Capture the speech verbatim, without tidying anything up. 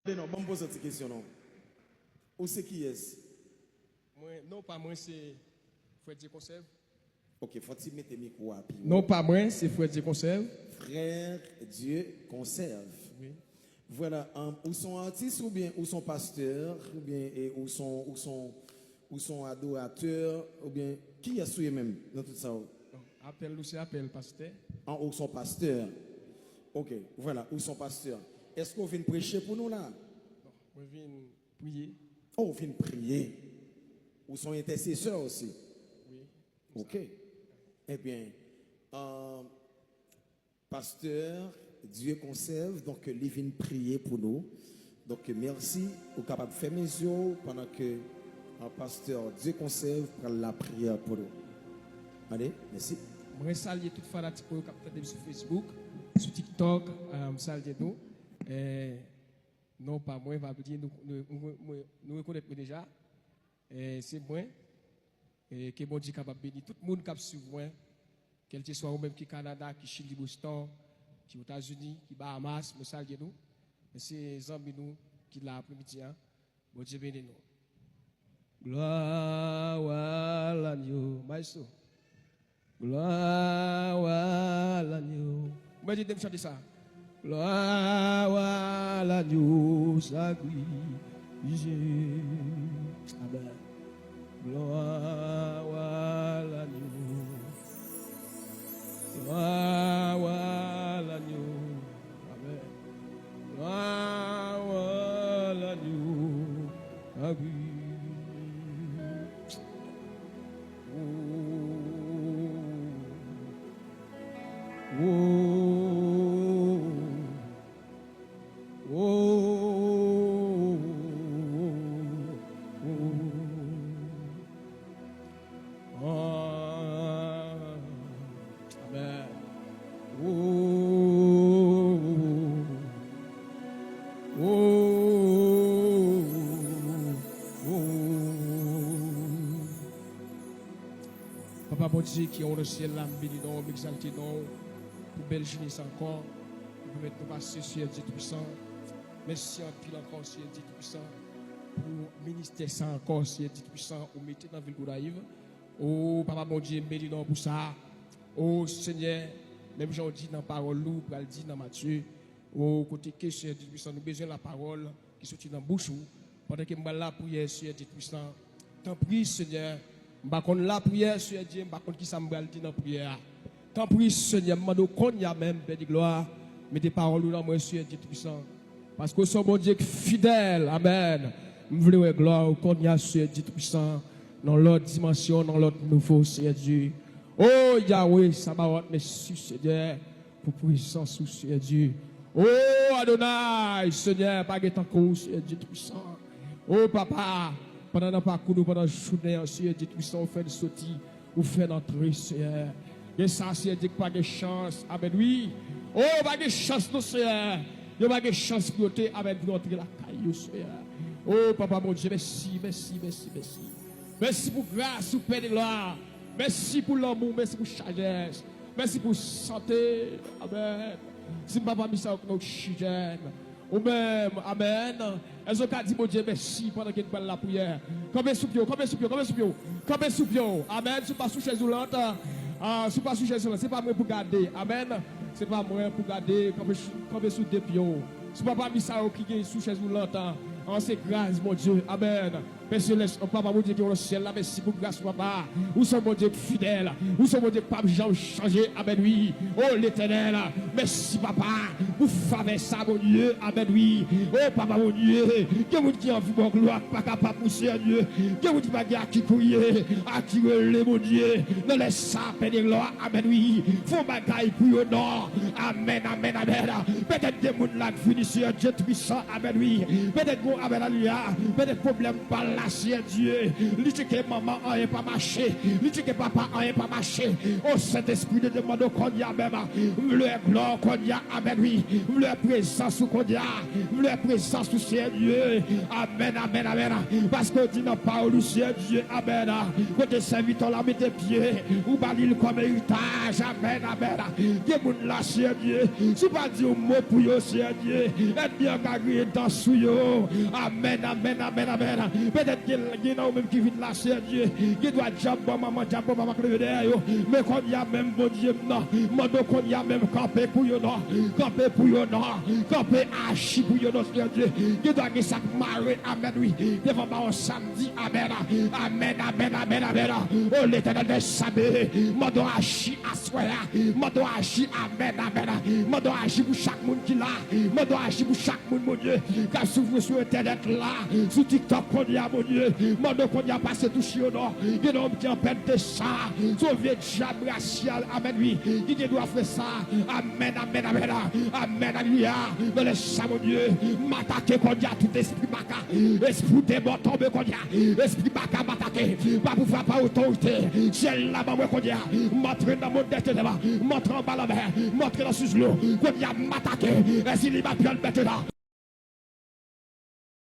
Tande non, ban m poze w ti kesyon non. Ou se kiyès? Mwen, non pa mwen se Frè Dye Konsèv. Ok, fò ti mete mikwo a pi wo. Non pa mwen se Frè Dye Konsèv. Frè Dye Konsèv. Wi. Vwala, um, ou son atis oubyen ou son pastè, oubyen e, ou son, ou son, ou son adoratè, oubyen kiyès ou ye menm nan tout sa? Apèl nou se apèl pastè. An, ou son pastè. Ok, vwala, ou son pastè. Èske w vin preche pou nou la? Non, mwen vin priye. Oh, ou vin priye. Ou son entèsesè osi? Wi. Ok. Ebyen, uh, pastè Dye Konsèv, donk, li vin priye pou nou. Donk, mèsi. Ou kapab fèmen zye w pandan ke, uh, pastè Dye Konsèv pral lapriyè pou nou. Ale, mèsi. Mwen salye tout fanatik mwen yo k ap tande m sou Facebook, sou TikTok, uh, m salye nou. Eh, non pa mwen, pa bliye, nou, nou, nou, nou, nou rekonèt mwen deja. Eh, se mwen. Eh, ke Bondye kapab beni tout moun k ap swiv mwen, kèlkeswa ou menm ki Kanada, ki Chili, Boston, ki Etazini, ki Bahamas, mwen salye nou. Men se zanmi nou ki la apremidi a. Bondye beni nou. Glwa a lanyo. Maestro. Gloire à l'agneau. Mwen di, m chante sa. Gloire à l'agneau sacrifié. Amen. Gloire à l'agneau. Gloire à l'agneau. Amen. Gloire à l'agneau. Ah oui. Oh. Oh. Oh. Ah. Amen. Oh. Oh. Oh. Papa Bondye ki anwo nan syèl la, m beni non w, m egzalte non w pou bèl jounen sa ankò. Ou pèmèt nou pase, Seyè Dye Toupisan. Mèsi anpil ankò, Seyè Dye Toupisan, pou ministè sa ankò, Seyè Dye Toupisan, ou mete nan vil Gonayiv. O Papa Bondye, m beni non w pou sa. O Senyè, menm jan w di nan pawòl ou, ou pral di nan Matye, o kote ke, Senyè Dye Toupisan, nou bezwen lapawòl ki soti nan bouch ou. Pandan ke m pral lapriyè, Senyè Dye Toupisan, tanpri, Senyè, m pa konn lapriyè, Senyè Dye, m pa konn kisa m pral di nan priyè a. Tanpri, Senyè, m mande w kounye a menm, Pè de glwa, mete pawòl ou nan mwen, Senyè Dye Toupisan. Paske w se yon Bondye ki fidèl. Amèn. M vle wè glwa w kounye a, Senyè Dye Toupisan, nan lòt dimansyon, nan lòt nivo, Senyè Dye. O Yahweh Sabaot, mèsi, Senyè, pou prezans ou, Senyè Dye. O Adonay, Senyè, pa gen tankou w, Senyè Dye Toupisan. O Papa, pandan nan pakou nou, pandan jounen an, Senyè Dye Toupisan, ou fè n soti, ou fè n antre, Senyè. Gen sa, Senyè Dye, ki pa gen chans, amèn, wi. O, yo pa gen chans, non, Senyè. Yo pa gen chans pou yo te, amèn, pou yo antre lakay yo, Senyè. O Papa Bondye, mèsi, mèsi, mèsi, mèsi. Mèsi pou gras ou, Pè de glwa. Mèsi pou lanmou, mèsi pou sajès. Mèsi pou sante. Amèn. Si m pa pami sa yo, konnen w oksijèn. Ou menm, amèn. Èske w ka di Bondye mèsi pandan ke n pral lapriyè? Kanpe sou pye w, kanpe sou pye w, kanpe sou pye w. Kanpe sou pye w. Amèn. Si w pa sou chèz woulant, ah, si w pa sou chèz woulant, se pa mwen pou gade. Amèn. Se pa mwen pou gade. Kanpe sou, kanpe sou de pye w. Si w pa pami sa yo ki gen sou chèz woulant, an, se gras Bondye. Amèn. Pè Selès, o Papa Bondye ki nan syèl la, mèsi pou gras ou, Papa. Ou se yon Bondye ki fidèl. Ou se yon Bondye ki p ap janm chanje. Amèn, wi. O Letènèl, mèsi, Papa, pou favè sa, Bondye. Amèn, wi. O Papa Bondye, gen moun ki anvi ba w glwa, ki pa kapab, Seyè Dye. Gen moun ki pa gen a ki kriye, a ki rele, Bondye. Nan lè sa, Pè de glwa, amèn, wi. Fè yon bagay pou yo, non. Amèn, amèn, amèn. Petèt gen moun la k vini, Seyè Dye Toupisan, amèn, wi. Petèt gen Amèn, alelouya. Petèt pwoblèm pa l la, Seyè Dye. Li di ke manman, anyen pa mache. Li di ke papa, anyen pa mache. O Sentespri de Dye, mande w kounye a menm. M vle glwa w kounye a, amèn, wi. M vle prezans ou kounye a. M vle prezans ou, Seyè Dye. Amèn, amèn, amèn. Paske w di nan pawòl ou, Seyè Dye, amèn. Kote sèvitè w la mete pye, ou ba li l kòm eritaj. Amèn, amèn. Gen moun la, Seyè Dye, si w pa di yon mo pou yo, Seyè Dye, ènmi an ka griyen dan sou yo. Amèn, amèn, amèn, amèn. Petèt gen, gen nan yo menm ki vin la, Seyè Dye, gen dwa dyab bò manman, dyab bò papa k leve dèyè yo. Men kounye a menm, Bondye m nan, mande w kounye a menm kanpe pou yo non. Kanpe pou yo non. Kanpe, aji pou yo non, Seyè Dye. Gen dwa gen sa k mare, amèn, wi. Devan ba yo sa di amèn. Amèn, amèn, amèn, amèn. O Letènèl dèzame, mande w aji aswè a. Mande w aji, amèn, amèn. Mande w aji pou chak moun ki la. Mande w aji pou chak moun, Bondye, k ap soufri sou entènèt la, sou TikTok kounye a, Bondye. Mande w kounye a pase touche yo non. Gen nonm ki an pèt de sa. Se yon vye dyab rasyal, amèn, wi, ki gen dwa fè sa. Amèn, amèn, amèn. Amèn, alelouya. Nan lè sa, Bondye, m atake kounye a tout espri baka. Espri demon tonbe kounye a. Espri baka m atake. Pa pouvwa, pa otorite. Syèl la ban mwen kounye a. M antre nan mond dè tenèb. M antre anba lanmè. M antre nan sous dlo. Kounye a m atake. Èzili m ap pèmèt la.